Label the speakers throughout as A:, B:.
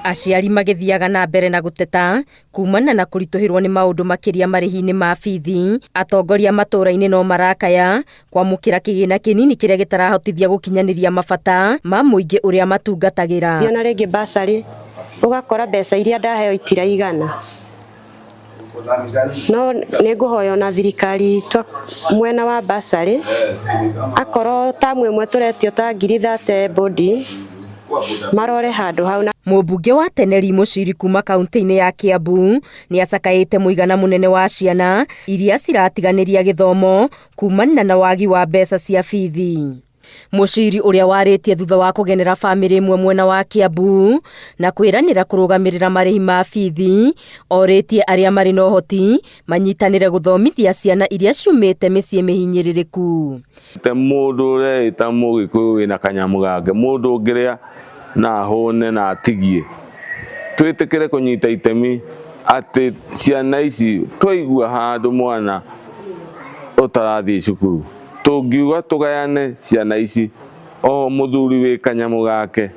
A: Aciari magĩthiaga na mbere na gũteta kumana na kũritũhĩrwo nĩ maũndũ makĩria marĩhi-inĩ ma bithi. Atongoria matũũra-inĩ no marakaya kwamũkĩra kĩgĩna kĩnini kĩrĩa gĩtarahotithia gũkinyanĩria mabata ma mũingĩ ũrĩa matungatagĩra.
B: Ona rĩngĩ bursary ũgakora mbeca iria ndaheo itiraigana, no nĩ ngũhoya ona thirikari itũ mwena wa bursary, akorwo tamu ĩmwe tũretio ta 30,000 boarding, marore handũ hau.
A: Mũmbunge wa tene Lee Mũciri kuma kaunti-inĩ ya Kiambu nĩ acakaĩte mũigana mũnene wa ciana iria ciratiganĩria gĩthomo kumana na wagi wa mbeca cia bithi. Mũciri ũrĩa warĩtie thutha wa kũgenera bamĩrĩ ĩmwe mwena wa Kiambu na kwĩranĩra kũrũgamĩrĩra marĩhi ma bithi, orĩtie arĩa marĩ na ũhoti manyitanĩre gũthomithia ciana iria ciumĩte mĩciĩ mĩhinyĩrĩrĩku.
C: Te mũndũ ũreĩta Mũgĩkũyũ wĩna kanyamũ gake, mũndũ ũngĩrĩa na ahũne na atigie, twĩtĩkĩre kũnyita itemi atĩ ciana ici twaigua handũ mwana ũtarathiĩ cukuru, tũngiuga tũgayane ciana ici, o mũthuri wĩ kanyamũ gake,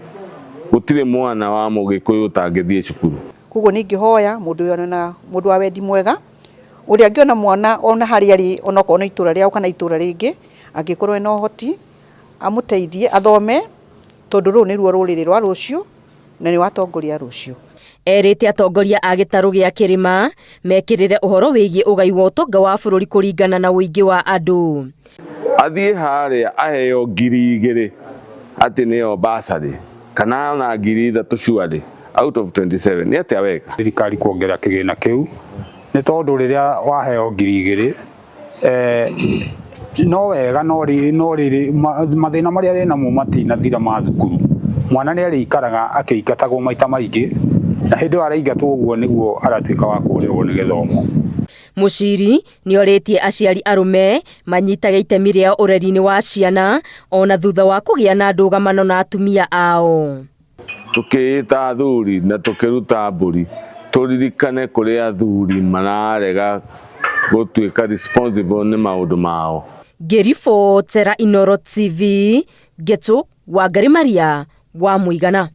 C: gũtirĩ mwana wa Mũgĩkũyũ ũtangĩthiĩ cukuru.
D: Koguo nĩ ingĩhoya mũndũ wĩna mũndũ wa wendi mwega ũrĩa angĩona mwana ona harĩa arĩ, onokorwo nĩ itũra rĩao kana itũra rĩngĩ, angĩkorwo ena ũhoti amũteithie athome, tondũ rũrũ nĩruo rũrĩrĩ rwa rũciũ na nĩ watongoria rũciũ.
A: Erĩte atongoria a gĩtarũ gĩa kĩrĩma mekĩrĩre ũhoro wĩgiĩ ũgai wa ũtonga wa bũrũri kũringana na ũingĩ wa andũ.
C: Athiĩ harĩa aheo 2,000 atĩ nĩyo bursary kana ona 3,000 surely out of 27 nĩ atĩa weka?
E: Thirikari kuongerera kĩgĩna kĩu nĩ tondũ rĩrĩa waheo 2,000 no wega, no rĩrĩ mathĩna marĩa wĩnamo matinathira ma thukuru. Mwana nĩ arĩikaraga akĩingatagwo maita maingĩ, na hĩndĩ ĩyo araingatwo ũguo nĩguo aratuĩka wa kũrĩrwo nĩ gĩthomo.
A: Mũciri nĩ orĩtie aciari arũme manyitage itemi rĩao ũreri-inĩ wa ciana ona thutha wa kũgĩa na ndũgamano na atumia ao.
C: Tũkĩĩta athuri na tũkĩruta mbũri, tũririkane kũrĩ athuri mararega gũtuĩka responsible nĩ maũndũ mao.
A: Ngĩribotera Inooro TV, Ngetu Wangari Maria wa Mũigana.